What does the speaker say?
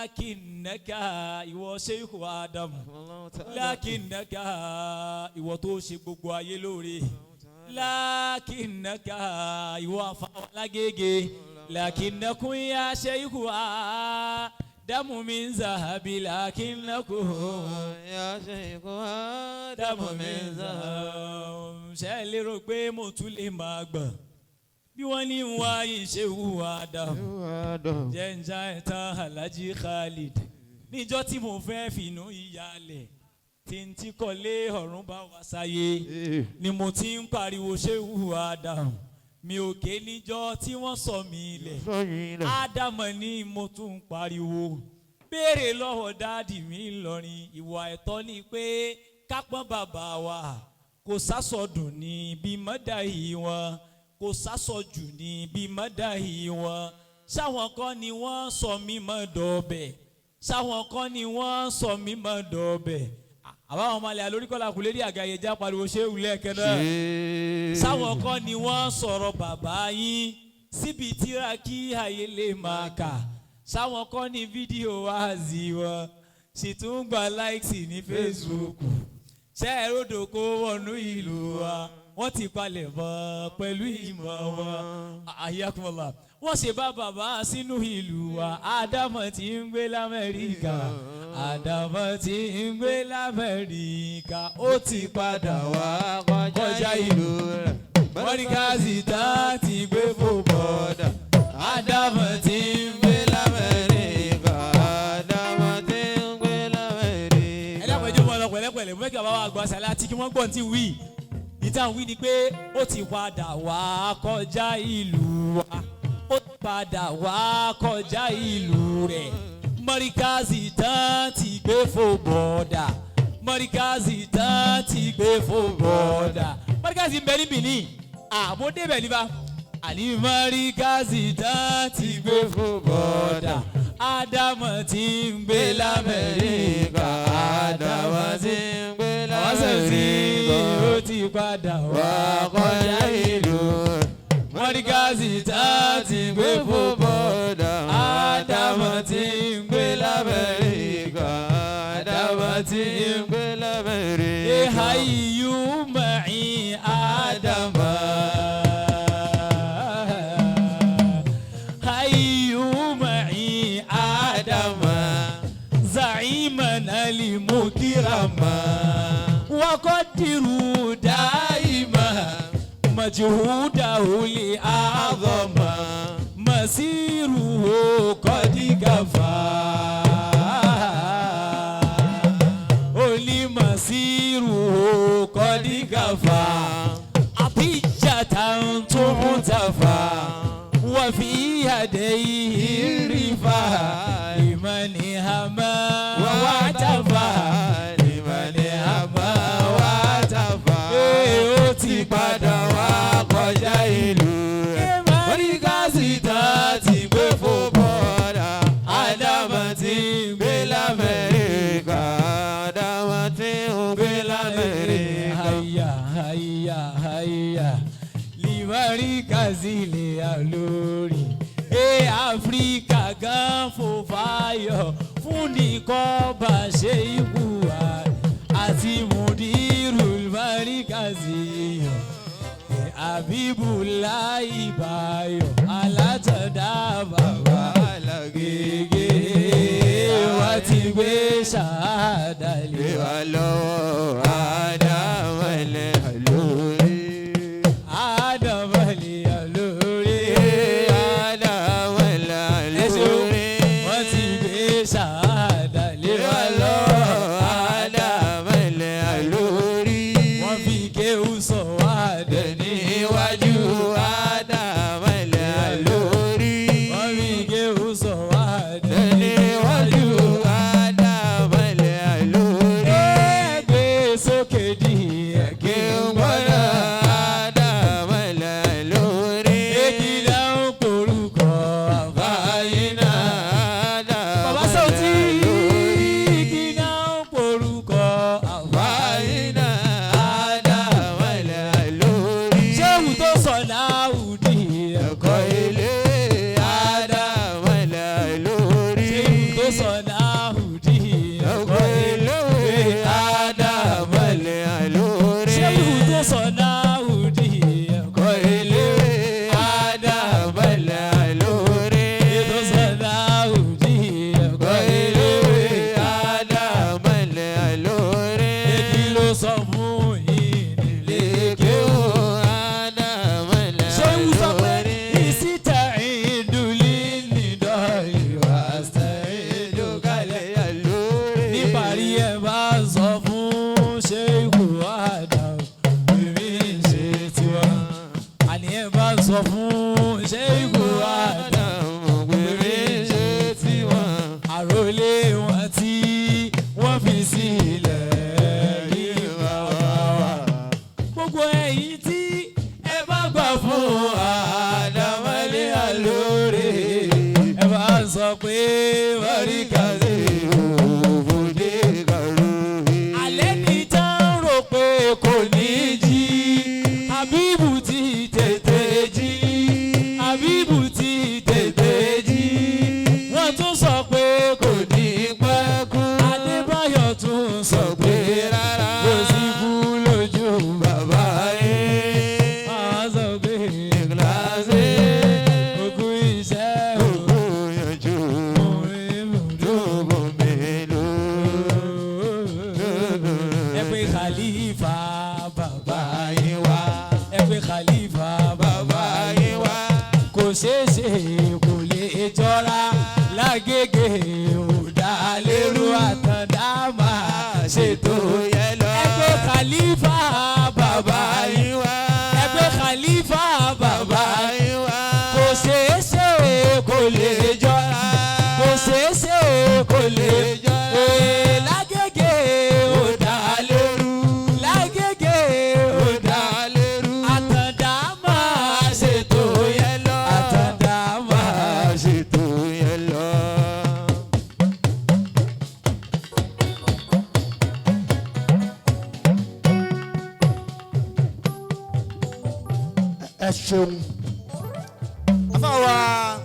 Lákìnnẹ́kà ìwọ Sheikh Adam, lákìnnẹ́kà ìwọ tó ṣe gbogbo ayé lóore, lákìnnẹ́kà ìwọ afáwọn. Lákìnnẹ́kùn ya Sheikh Adamu min zahabi, lákìnnẹ́kùn يا شيخ Adamu آدم min من ذهب. Zahab. Ṣe é lérò pé mo tún lè máa gbọ̀n bí wọ́n ní wá ìṣèwù Adam jẹ́njá ẹ̀tàn Alhaji Khalid níjọ́ tí mo fẹ́ fìnnú ìyálẹ̀ tí n ti kọ́lé ọ̀run bá wá sáyé ni mo ti ń pariwo ṣéwù Adam mi ò ké níjọ́ tí wọ́n sọ mí lẹ̀. Ádámọ̀ ni mo tún ń pariwo, béèrè lọ́wọ́ daddy mi lọ́rin. Ìwà ẹ̀tọ́ ni pé kápọ́n bàbá wa, kò sásọdùn ní bí mọ́dà yìí wọn, kò sásọjù ní bí mọ́dà yìí wọn. Sáwọn kan ni wọ́n sọ mí mọ́ dọ̀bẹ̀, sáwọn kan ni wọ́n sọ mí mọ́ dọ̀bẹ̀. Àbáwọn ọmọ alẹ́ alóríkọ́lá kò lérí àga yẹn já pariwo ṣé wulẹ̀ kẹ́nà. Sáwọn kan ni wọ́n sọ̀rọ̀ bàbá yín síbi tíra kí ayé lè máa kà. Sáwọn kan ní fídíò wáàzì wọn sì tún gba likes ní Facebook. Ṣé ẹ ròdò kó wọnú ìlú wa, wọ́n ti palẹ̀ mọ́ pẹ̀lú ìmọ̀ wọn. Ayakumọ̀lá wọ́n ṣe bá bàbá sínú ìlú wa. Ádámọ̀ tí ń gbé l'Amẹ́ríkà, Ádámọ̀ tí ń gbé l'Amẹ́ríkà, ó ti padà wá kọjá ìlú rẹ̀. Mọ́ríkàsì tá ti gbé fò bọ́dà. Ádámọ̀ tí ń gbé l'Amẹ́ríkà, Ádámọ̀ tí ń gbé l'Amẹ́ríkà. Ẹ dákun, ẹjọ́ mọ́ lọ pẹ̀lẹ́pẹ̀lẹ́. Mo fẹ́ kí bàbá wa gba sàlátì kí wọ́n gbọ́n tí wí. Ìtàn wí ni pé ó ti padà wá kọjá ìlú wa, ó ti padà wá kọjá ìlú rẹ̀. Mọ́ríkàsì tán ti gbé fò bọ́dà, mọ́ríkàsì tán ti gbé fò bọ́dà. Mọ́ríkàsì ń bẹ ní Benin, àmọ́ débẹ̀ nípa àní. Mọ́ríkàsì tán ti gbé fò bọ́dà. Ádámọ̀ tí ń gbé l'Amẹ́ríkà, Ádámọ̀ tí ń gbé ọ̀sẹ̀ tí l'Amẹ́ríkà. ó ti padà wá Wá kọjá ìlú. Mọ́ríkàsì tán ti gbé fò bọ́dà. Ádámọ̀ tí ń gbé l'Amẹ́ríkà. Ádámọ̀ tí ń gbé l'Amẹ́ríkà. حي معي آدم، حي معي آدم، زعيمنا المكرما، وقدروا دائما مجهوده لأعظم مسيره قد كفى. Olimasiru kọ́dígàfà àbíjàtà tó ń tàfà wà fi yàdé ìrìfà ìmọ̀ni hàmà wà tàfà Ìmọ̀lẹ̀ àmọ́ wá tàfà. Ee, ó ti padà wá kọjá ìlú rẹ̀. Mọ́ríkàsì tán ti gbé fò bọ́dà. Ádámọ̀ tí ń gbé l'Amẹ́ríkà. Ádámọ̀ tí ń gbé l'Amẹ́ríkà. Hayya hayya hayya limarikazi le alórí e Áfíríkà gan fò fáyọ̀ fún nìkan bá ṣe ikú wa àti mudiru marikazi yàn Abibulayi Bayo alátọ̀dá bàbá gègé wá ti gbé ṣáàdà lé Lé wa. wa lọ́wọ́, Ádámọ̀ lè lórí. Ádámọ̀lì lórí. Ádámọ̀ lè Ẹ ṣeun, lórí. wọ́n ti gbé ṣáàdà lé Lé wa wa lọ́wọ́. lọ́wọ́, Ádámọ̀ lè lórí. Wọ́n fi kéwú sọ wá dẹni Níwájú, Ádámọ̀ lè lórí. Wọ́n fi kéwú sọ wá dẹni Níwájú, Ádámọ̀ lè lórí. Ẹgbẹ́ sókè di Kí ẹ̀kẹ́ n gbọ́dọ̀, Ádámọ̀ lè lórí. Èkìlá ń porúkọ àbáyé náà. Bàbá Sauty. Àríkàsí òfòdé kàrúhì. Alẹ́ ní tán rò pé kò ní jí. Habibu ti tètè jí. Habibu ti tètè jí. Wọ́n tún sọ pé kò ní pẹ́ kú. Adébáyọ̀ tún sọ pé Rárá. kò sí kú lójú bàbá Bàbá yín. Wọ́n sọ pé Ìkíláàsì. òkú iṣẹ́ Òkú yanjú. òun Tó bomi lò. Ẹ pé Khalifa bàbá. Bàbá yín wá. Ẹ pé Khalifa bàbá. Bàbá yín wá. Kò ṣeé ṣe kò lè jọra lágége òdàlérú àtàndá máa ṣètò. Tó yẹ lọ. Ẹ pé Khalifa bàbá Bàbá yín wá. Ẹ pé Khalifa bàbá Bàbá yín wá. Kò ṣeé ṣe kò lè jọra kò ṣeé ṣe kò lè jọra lágége òdàlérú lágége òdàlérú àtàndá máa ṣètò Yẹ lọ. àtàndá máa. Máa ṣètò yẹn lọ. Ẹ ṣeun. Afáwa.